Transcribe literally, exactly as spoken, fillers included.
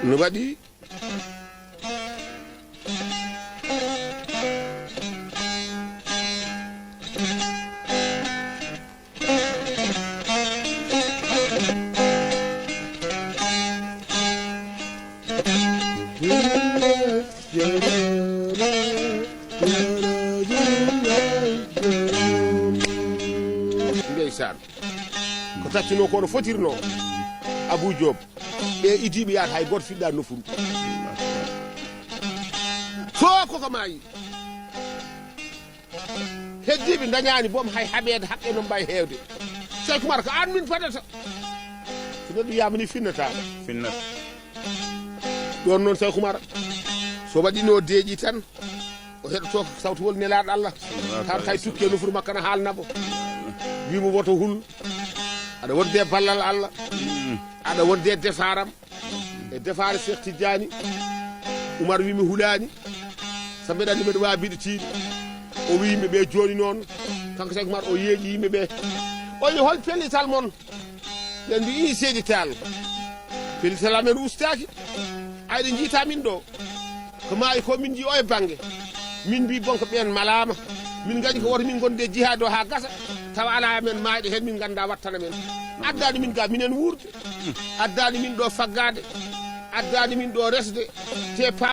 No waɗi? Ndeysaan. Ko taccinoo ko no fotirnoo. Abou Diop. Ɓe idiiɓe yaata hay gooto fiɗɗaani nofuru. Fof koko maayi. Heddiiɓe ndañaani boom hay haɓeede haqqe no mbayi heewde. Sey Kumar ko aan min fadata. So neɗɗo yamani finnata. Finnata. Ɗoon noon Sey Kumar. So waɗino deeƴi tan. O heɗotoo ko sawtowol nelaaɗo Allah. Tan kay tukke nofuru makko na haalna mo. Wii mo woto hul. Aɗa wonde ballal Allah. Aɗa wonde defaaram. E defaare Cheikh Tidiane. Umar wii mi hulaani. Sabu mbeɗa anndi mbeɗa waawi mbiɗa tiiɗi. O wii yimɓe ɓe jooni noon. Kanko Cheikh Umar o yeeƴi yimɓe ɓe. O yi hol pellital mon? Ɓe mbi ii seedi taal. Pellital amen ustaaki. Ayɗe njiita min ɗo. Ko maayi ko min nji o e bannge. Min mbi bon ko ɓeen malaama. Min ngañi ko woto min ngonde jihaade o haa gasa. Tawa alaa e men maayɗo heen min ngannda wattana men. Addaani min ga minen wuurde. Addaani min ɗo faggaade. Addaani min ɗo resde. Te pa